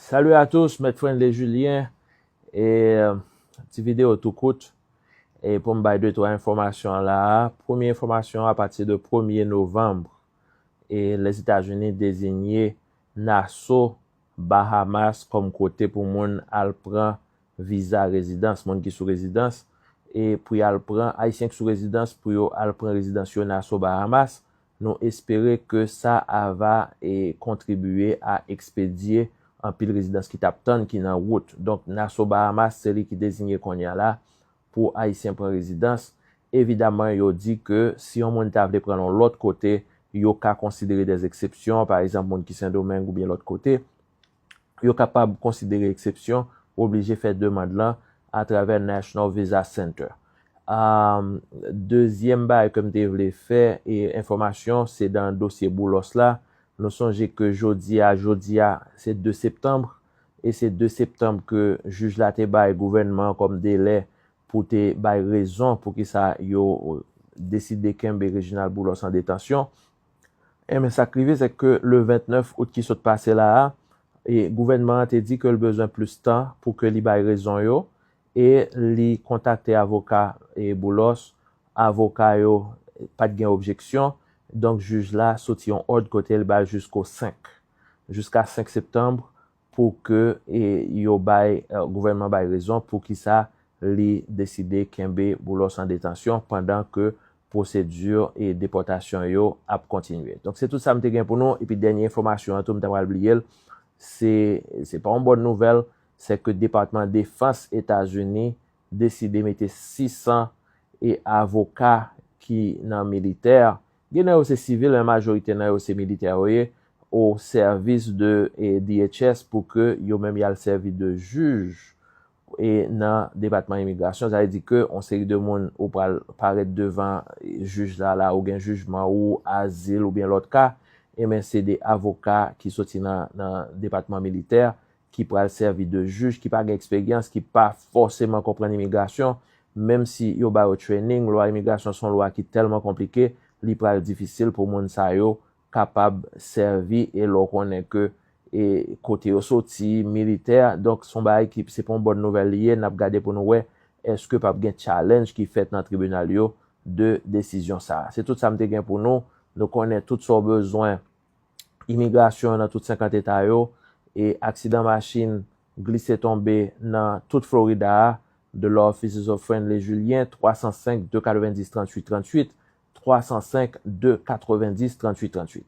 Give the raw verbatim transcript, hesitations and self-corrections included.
Salut à tous, Maître Friendly Julien. E ti videyo tou kout e pou m bay de twa enfòmasyon la a. Premye enfòmasyon, apati de premye novanm, e Lèzetazini deziye Nassau, Bahamas kòm kote pou moun al pran viza rezidans, moun ki sou rezidans, e pou y al pran, Ayisyen ki sou rezidans, pou yo al pran rezidans yo Nassau, Bahamas. Nou espere ke sa a va e kontribiye a ekspedye anpil rezidans ki t ap tann ki nan wout. Donk, Nassau, Bahamas, se li ki deziye kounye a la pou Ayisyen pran rezidans. Evidaman, yo di ke si yon moun ta vle pran yon lòt kote, yo ka konsidere dè eksepsyon, pa egzanp, moun ki Sendomeng oubyen lòt kote, yo kapab konsidere eksepsyon, oblije fè demann lan atravè National Visa Center. Um, dezyèm bagay ke m te vle fè e enfòmasyon, se nan dosye Boulos la. Nou sonje ke jodi a, jodi a, se de septanm, e se de septanm ke jij la te bay gouvènman an kòm delè pou te bay rezon poukisa yo deside kenbe Reginald Boulos an detansyon. Enben, sa k rive, se ke le vennèf out ki sot pase la a, e gouvènman an te di ke l bezwen plis tan pou ke li bay rezon yo, e li kontakte avoka e Boulos, avoka yo pa t gen objeksyon, donk jij la soti yon òd kote l ba l jisko senk, jiska senk septanm, pou ke e, yo bay, e, gouvènman bay rezon pou kisa li deside kenbe Boulos an detansyon pandan ke pwosedi e depòtasyon yo ap kontinye. Donk, se tout sa m te gen pou nou. Epi, dènye enfòmasyon an tou, m ta pral bliye l. Se, se pa yon bòn nouvèl, se ke Depatman Defans Etazini deside mete sis san e avoka ki nan militè. Gen nan yo se sivil, men majorite nan yo se militè yo ye, o sèvis de e, D H S pou ke yo menm y al sèvi de jij e nan depatman imigrasyon. Sa vle di ke yon seri de moun ou pral parèt devan jij la, la ou gen jijman ou, azil oubyen lòt ka, enben se de avoka ki soti nan, nan depatman militè ki pral sèvi de jij, ki pa gen eksperyans, ki pa fòseman konprann imigrasyon, menm si yo ba yo training, lwa imigrasyon se yon lwa ki tèlman konplike, li pral difisil pou moun sa yo kapab sèvi e lè w konnen ke e kote yo soti, militè, donk se yon bagay ki se pa yon bòn nouvèl li ye, n ap gade pou nou wè èske p ap gen challenge ki fèt nan tribinal yo de desizyon sa a. Se tout sa m te gen pou nou. Nou konnen tout sa w bezwen imigrasyon nan tout senkant eta yo, e aksidan machin glise tonbe nan tout Florida a, The Law Offices of Friendly Julien, twa san senk, de katrevendis, tranntuit tranntuit, twa san senk, de katrevendis, tranntuit tranntuit.